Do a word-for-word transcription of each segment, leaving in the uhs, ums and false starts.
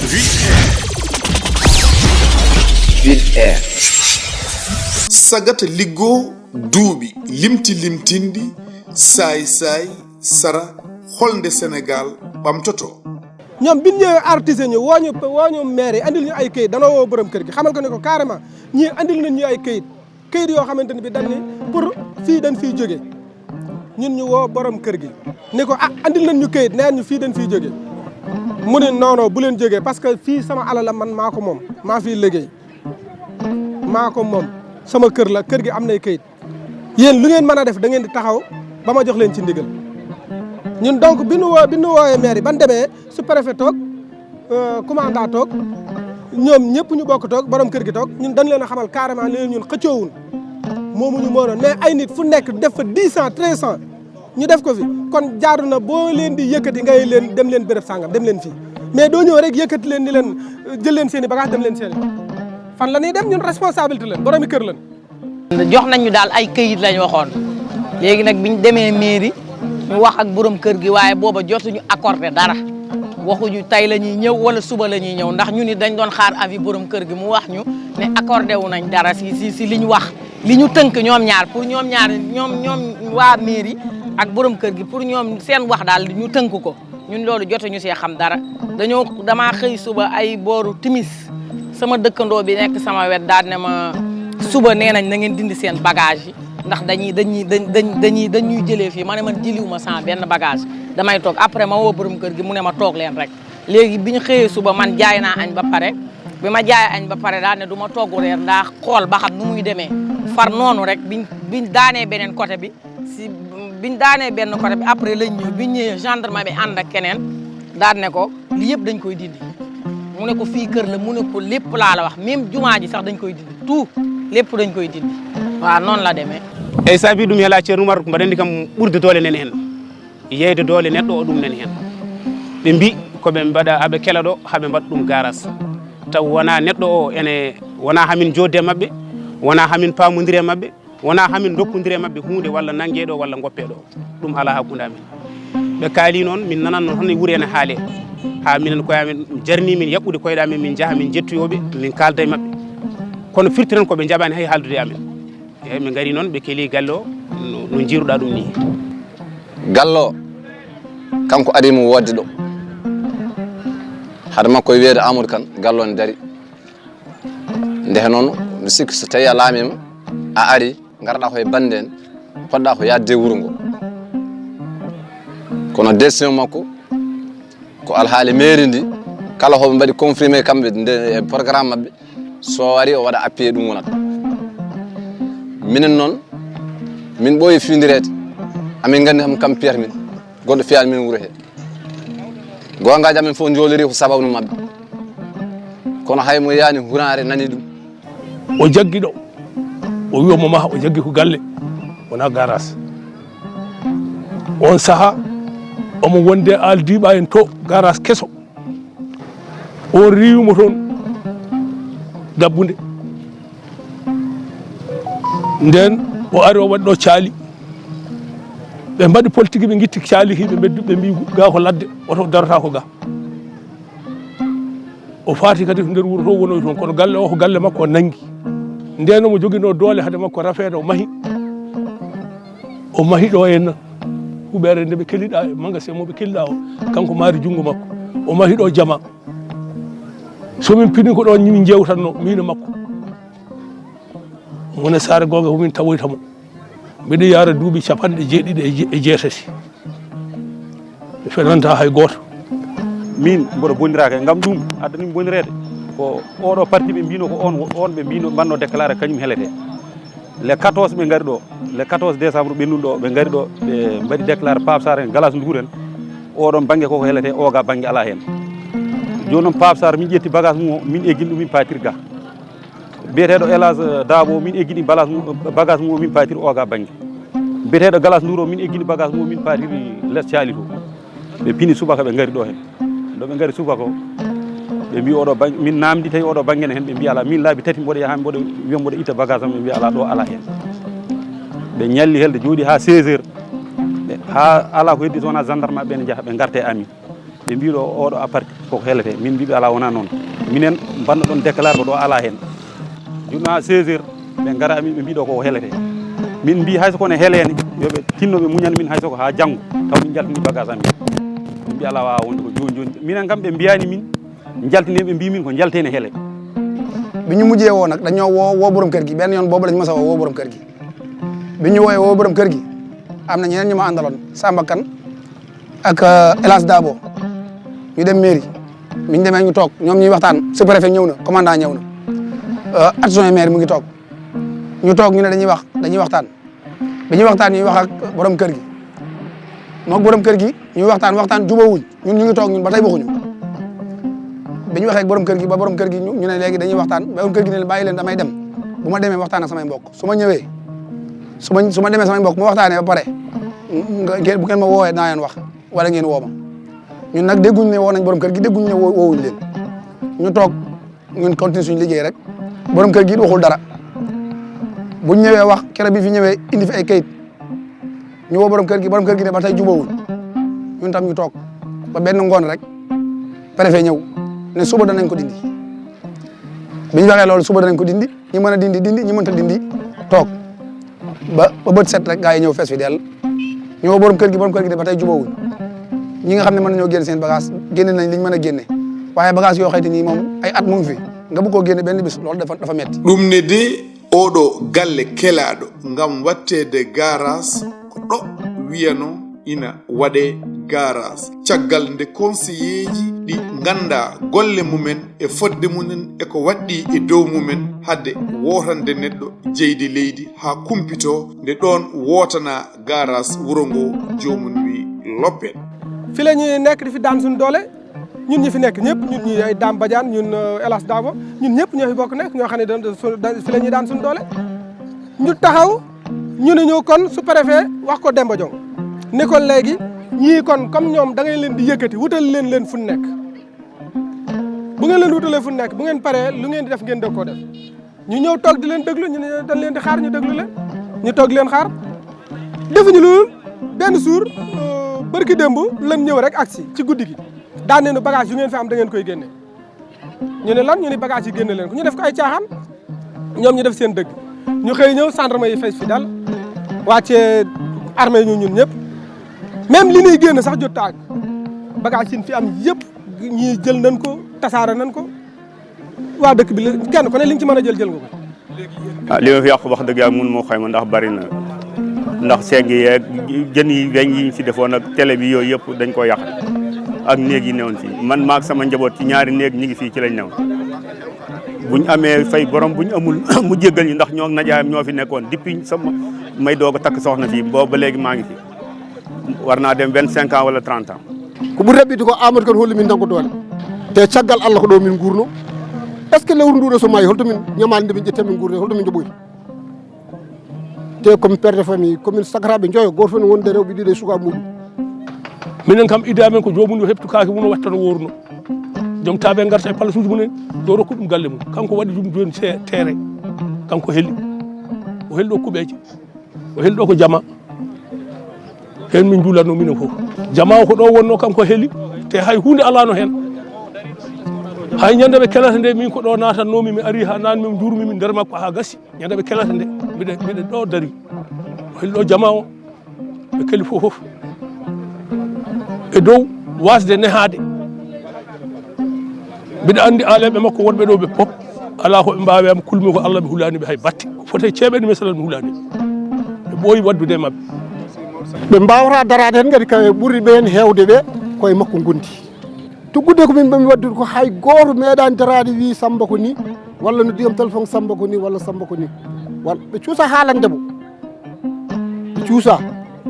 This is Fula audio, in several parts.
Vide Air. Sagata liggoo duuɓi limti limtinɗi, saay-saay, sara, holnde Senegaal ɓamtotoo? Ñoom, bi ñu ñëwee, artiste ñu woo ñu, woo ñu maire yi, andil ñu ay këyit, danoo woo borom kër gi, xamal ko ne ko carrément, ñii andil nañ ñu ay këyit, këyit yoo xamante ni bi dañ ni pour fii dañ fiy jóge. Ñun ñu woo borom kër gi, ni ko, ah, andil nañ ñu këyit, neen ñu fii dañ fiy jóge. Mu ne, non, non, bu leen jógee, parce que fii sama alal la, man maa ko moom, maa fiy liggéey, maa ko moom, sama kër la, kër gi am nay këyit. Yéen, lu ngeen mën a def, da ngeen di taxaw ba ma jox leen ci ndigal. Ñun, donc, bi nu woo, bi nu woowee maire yi, ban demee, sous-préfet toog, euh, commandant toog, ñoom ñëpp ñu bokk toog, borom kër gi toog, ñun dañ leen a xamal carrément ne ñun xëccoowun, moomuñu moo doon, mais ay nit fu nekk def fa dix ans, treize ans, ñu def ko fi. Kon jaadu na, boo leen di yëkkati, ngay leen, dem leen béréb sàngam, dem leen fii, mais doo ñëw rek yëkkati leen ni leen, euh, jël leen seen i bagage, dem leen seen i. Fan la ñuy dem? Ñun responsabilité leen, boromi kër leen. Jox nañ ñu daal ay këyit lañ waxoon. Léegi nag, bi ñu demee mairie, ñu wax ak borom kër gi, waaye booba jotuñu accordé dara. Waxuñu tey la ñuy ñëw wala suba la ñuy ñëw, ndax ñu ni dañ doon xaar avis borom kër gi, mu wax ñu ne accordé wu nañ dara si si si li ñu wax, li ñu tënk ñoom ñaar, pour ñoom ñaar, ñoom ñoom waa mairie ak borom kër gi, pour ñoom seen wax daal, ñu tënk ko. Ñun, loolu jotuñu see xam dara. Dañoo, damaa xëy suba ay booru timis, sama dëkkandoo bi nekk sama wet daal ne ma, suba nee nañ na ngeen dindi seen bagage yi, ndax dañuy dañuy dañ dañ dañuy dañ ñuy jëlee fii. Ma ne, man jëliwuma sama benn bagage, damay toog. Après, ma woo borom kër gi, mu ne ma, toog leen rek. Léegi, bi ñu xëyee suba, man jaay naa añ ba pare. Bi ma jaay añ ba pare, daal ne du ma togg reer, ndaa xool ba xam nu muy demee. Far noonu rek, biñ biñ daanee beneen côté bi, si biñ daanee benn côté bi, après lañ ñëw. Biñ ñëwee, gendarme bi ànd ak keneen, daal ne ko, li yëpp dañ koy dindi. Mu ne ko, fii kër la, mu ne ko, lépp laa la wax, même jumaa ji sax dañ koy dindi, tout, lépp dañ koy dindi. Waaw, noonu la demee. Eyi, saabi ɗum, hela Ceerno Umar, mbaɗa anndi kam, ɓurde doole nene heen. Yeeyde doole neɗɗo o, ɗum nene heen. Ɓe mbi ko ɓe mbaɗa, aɓe kela ɗo, haɓe mbaɗa ɗum garas. Taw wonaa neɗɗo o, ene wonaa hamin joodde maɓɓe, wonaa hamin paamondire maɓɓe, wonaa hamin ndokkondire maɓɓe huunde, walla nanngee ɗo, walla ngoppee ɗo. Ɗum alaa hakkunde amen. Ɓe kaali noon, min nanan noon hono e wuro ene haalee. Haa minen koye amen jarni min yaɓɓude koyɗe amen, min njaha min njettoyoo ɓe, min kaalda e maɓɓe. Kono firti tan ko ɓe njaɓaani hay haaldude e amen. Eeyi, min ngarii noon, ɓe keeli galle o no, no njiiruɗaa ɗum nii. Galle o, kanko ari mo woodde ɗo. Hade makko e wiyeede Amadou Kane, galle o ne darii. Ndeke noon, mbiɗa sikki so tawii a laamiima, a arii, ngarɗaa ko e bannde en, potɗaa ko yahdde e wuro ngo. Kono décision makko, ko alhaali mairie ndi, kala hoɓe mbaɗi confirmé kamɓe nde e programme maɓɓe, so o arii o waɗa appuyé, ɗum wonata. Minen noon, min ɓooyi fiindireede, amin nganndi kam, kam piyata min, goɗɗo fiyaani min wuro hee. Goongaaji amen fof njoolori ko sababu maɓɓe, kono hay mo yaani huraare nani ɗum. O jaggi ɗo, o wi omo maha, o jaggi ko galle, wonaa garas. Oon sahaa, omo wonde Aali Diiɓa en to, garas keso. Oon riiwi mo toon, gabbunde. Ndeen o ari, o waɗi ɗo caali. Ɓe mbaɗi politique, ɓe ngitti caali ki, ɓe mbeddi, ɓe mbi ga ko ladde, oto darata ko ga. O faati kadi ko nder wuro to wonoy toon, kono galle o ko galle makko o nanngi. Ndeen omo joginoo doole hade makko rafeede, o mahi. O mahi ɗo e huɓeere nde ɓe keliɗaa, e magasin mo ɓe keliɗaa o, kanko maari junngo makko. O mahi ɗo jama. So min pini ko ɗoon min njeewtatnoo, miin e makko. Mo ne Saare Goonga ko min tawoyta mo. Mbiɗo yaara duuɓi capanɗe jeeɗiɗi e je-, e jeetati. Mi fenanta hay gooto. Min mboɗo bonndiraaka e ngam ɗum addani mi bonndireede. Ko oɗo parti ɓe mbino ko on, on ɓe mbino mbanno déclaré kañum helete. Le quatorze ɓe ngari ɗo, le quatorze décembre ɓe ɗum ɗo, ɓe ngari ɗo, ɓe mbaɗi déclaré Pape Sarr en, Galas Ndour en. Oɗon bannge koko helete, oga bannge alaa heen. Jooni noon Pape Sarr min ƴetti bagage mum o, min eggini ɗum min patir ga. Biyeteeɗo Elage Dabo, min eggini bagage mum, bagage mum o, min patir oga bannge. Biyeteeɗo Galas Ndour o, min eggini bagage mum o, min patiri les caali to. Ɓe pini subaka, ɓe ngari ɗo heen. Ɗo ɓe ngari subaka o, ɓe mbi oɗo bannge, min namdi tawi oɗo bannge ne heen, ɓe mbi alaa. Min laabi tati mboɗo yaha, mboɗo wiya mboɗo itta bagage am, ɓe mbi alaa, ɗo alaa heen. Ɓe ñalli helde jooɗi haa seize heures. Ɓe, haa alaa ko heddi so wonaa gendarme ɓe ne njaha, ɓe ngarta e amin. Ɓe mbi ɗo oɗo a parti. Koko helete, min mbiɓe alaa, wonaa noon. Minen mbanno ɗon déclare ko ɗo alaa heen. Jooni ha seize heures, ɓe ngara amin, ɓe mbiɗo koko helete. Min mbi hay so kono heleene, yo ɓe tinno ɓe muñan min hay so ko ha janngo, taw min jaltini bagage amin. Min mbi alaa, wawa wonde ko jooni jooni. Minen kam ɓe mbiyani min, jaltini, ɓe mbi min ko jaltene hele. Bi ñu mujjee woo nag, dañoo woo, woo borom kër gi. Benn yoon boobu lañ mës a woo, woo borom kër gi. Bi ñu wooyee, woo borom kër gi, am na ñeneen ñu ma àndaloon, Samba Kane ak, euh, El Hadj Dabo. Ñu dem mairie. Bi ñu demee, ñu toog, ñoom ñuy waxtaan, sous-préfet ñëw na, commandant ñëw na, euh, adjoint maire mu ngi toog. Ñu toog, ñu ne dañuy wax, dañuy waxtaan. Bi ñuy waxtaan, ñuy wax ak borom kër gi. Moog borom kër gi, ñuy waxtaan, waxtaan, jubóowuñ. Ñun ñu ngi toog, ñun ba tey waxuñu. Bi ñu waxee ak borom kër gi, ba borom kër gi ñu, ñu ne léegi dañuy waxtaan, borom kër gi ne leen, "Bàyyi leen, damay dem. Bu ma demee, waxtaan ak samay mbokk. Su ma ñëwee, su ma, su ma demee samay mbokk, mu waxtaanee ba pare, nga, ngeen, bu ngeen ma woowee, dinaa leen wax, wala ngeen woo ma." Ñun nag dégguñ ne woo nañ borom kër gi, dégguñ ne woo, woowuñ leen. Ñu toog, ñun continuer suñu liggéey rek. Borom kër gi it waxul dara. Buñ ñëwee wax, keroog bi fi ñëwee, indi fi ay kayit. Ñu woo borom kër gi, borom kër gi ne ba tey jubóowuñ. Ñun tam ñu toog ba benn ngoon rek, préfet ñëw ne suba danañ ko dindi. Bi ñu waxee loolu, suba danañ ko dindi, ñi mën a dindi, dindi, ñi mënta dindi, toog ba, ba bët set rek, gaa yi ñëw fees fi dell. Ñu woo borom kër gi, borom kër gi ne ba tey jubóowuñ. Ñi nga xam ne mën nañoo génn seen bagage, génne nañ liñ mën a génne, waaye bagage yoo xayti nii moom ay at mu ngi fi, nga bëgg koo génne benn bis, loolu dafa, dafa metti. Ɗum ne de, oɗo galle kelaaɗo ngam watteede gaaraas ko ɗo wiyano ina waɗe gaaraas. Caggal nde konseyeeji ɗi nganndaa golle mumen e fodde mumen e ko waɗɗii e dow mumen, hade wootande neɗɗo jeyde leydi haa kumpitoo, nde ɗoon wootana gaaraas wuro ngo, joomum wi loppet. Fi la ñuy nekk di fi daan suñu doole. Ñun ñi fi nekk ñëpp, ñun ñi ay Dame Badiane, ñun, euh, El Hadj Dabo, ñun ñëpp ñoo fi bokk nekk, ñoo xam ne dañ, dañ, fi la ñuy daan suñu doole. Ñu taxaw, ñu ne ñu kon sous-préfet wax ko Demba Diong. Ni kon léegi, ñii kon comme ñoom da ngay leen di yëkkati, wutal leen leen fu nekk. Bu ngeen leen wutalee fu nekk, bu ngeen paree, lu ngeen di def ngeen dëg koo def. Ñu ñëw toog di leen déglu, ñu ne dañ leen di xaar, ñu déglu leen. Ñu toog leen xaar. Defuñu lu dul benn jour, euh, barki démb lan ñëw rek agsi ci guddi gi. Daan nañu bagage yu ngeen fi am da ngeen koy génne. Ñu ne lan? Ñu ne bagage yi génne leen ko. Ñu def ko ay caaxaan. Ñoom ñu def seen dëgg. Ñu xëy ñëw, gendarme yi fees fi dal. Wàccee armée ñu ñun ñëpp. Même li ñuy génn sax jot taag. Bagage yi fi am yëpp, ñii jël nañ ko, tasaare nañ ko. Waa dëkk bi la, kenn ku ne li nga ci mën a jël, jël nga ko. Ah, li ma fi yàq, wax dëgg yàlla, mun moo xayma ndax bari na. Ndax segg yeeg jën yi, weñ yi ñu fi defoon ak télé bi, yooyu yëpp dañ koo yàq. Ak néeg yi newoon fii. Man maag sama njaboot ci ñaari néeg ñi ngi fii, ci lañ newoon. Buñ amee fay borom, buñ amul mu jéggal ñu, ndax ñoo najaayam ñoo fi nekkoon. Depuis sama may doog a takk soxna fii, boobu ba léegi maa ngi fi. War naa dem vingt-cinq ans wala trente ans. Ko ɓuri raɓɓiɗde ko Amadou Kane holli min tan ko doole. Te caggal Allah ko ɗo min nguurno. Est-ce que lewru ndu ɗo so maayi, holto min ñamaali nde min ƴetta min nguurno, holto min njoɓoyta? Te komin père de famille, komin sagataaɓe njoyo, gooto fof ne wonde rewɓe ɗiɗo e suka muɗum. Minen kam, idée amen ko joomum yo heɓtu kaake mum, o watta no wooruno. Joom taaɓe ngarta e palasuuji mum en, yo rokku ɗum galle mum. Kanko waɗi ɗum jooni se-, teere. Kanko heli. O heli ɗo kuɓeeje. O heli ɗo ko jama. Heen min njulatno minen fof. Jama o ko ɗo wonno, kanko heli. Te hay huunde alaano heen. Hay ñande ɓe kelata nde, min ko ɗo naatannoomi, mi ari haa naan, min njuurmi min nder makko haa gasi. Ñande ɓe kelata nde, mbiɗa, mbiɗa ɗo dari. O heli ɗo jama o. Ɓe keli fof fof. E dow wasde nehaade. Mbiɗa anndi aaleeɓe makko wonɓe ɗo ɓe pop, alaa ko ɓe mbaawi am, kulmi ko Allah, ɓe hulaani ɓe hay batte. Ko foti e ceeɓe ɗum e salal mi hulaani. Ɓe ɓooyi waɗdude e maɓɓe. Ɓe mbaawata daraade heen kadi, ka ɓuri ɓeen heewde ɓe, ko e makko ngondi. Tuggude ko min ɓe mi waɗdude ko hay gooto meeɗaani daraade wii Samba ko ni, walla noddi am téléphone Samba ko ni, walla Samba ko ni. Walla ɓe cuusa haalande mo. Ɓe cuusa.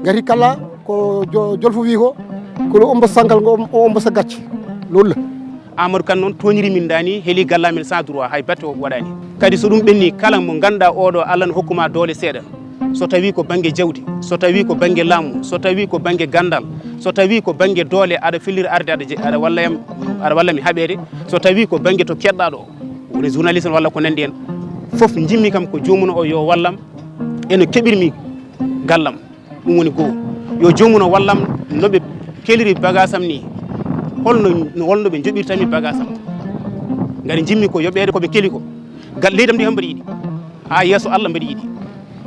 Ngati kala ko jo-, jolfo wii ko, ko ɗo ombo sangal ngo, o ombo sa gacce. Loolu la. Amadou Kane noon tooñiri min daani, heli galla men sans droit, hay batte o waɗaani. Kadi so ɗum ɓenni, kala mo ngannduɗaa oɗo Allah no hokkuma doole seeɗa, so tawi ko bannge jawdi, so tawi ko bannge laamu, so tawi ko bannge ganndal, so tawi ko bannge doole, aɗa fellira arde aɗa je-, aɗa walla yam, aɗa walla mi haɓeede, so tawi ko bannge to keɗɗaaɗo o, woni journaliste walla ko nanndi en, fof njimmi kam ko joomum o yo wallam, eno keɓirmi gallam. Ɗum woni goo. Yo joomum o wallam no ɓe keliri bagage am ni. holno, holno ɓe njoɓirtami bagasam. Ngari njimmi ko yoɓeede ko ɓe keli ko. Gal leydi am ndi kam mbaɗi yiɗi. Haa yeeso Allah mbaɗi yiɗi.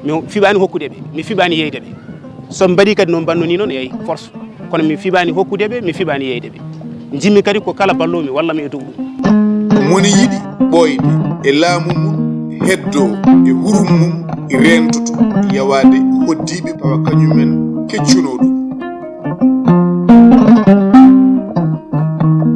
Mi fiɓaani hokkude ɓe, mi fiɓaani yeyde ɓe. So mbaɗi kadi no mbanno ni noon, eyi, force. Kono mi fiɓaani hokkude ɓe, mi fiɓaani yeyde ɓe. Njimmi kadi ko kala balloomi walla mi e dow ɗum. Moni yiɗi ɓooyde e laamu mum, heddoo e hurum mum, reentoto yawaade hoɗdiiɓe tawa kañumen keccunoo ɗum.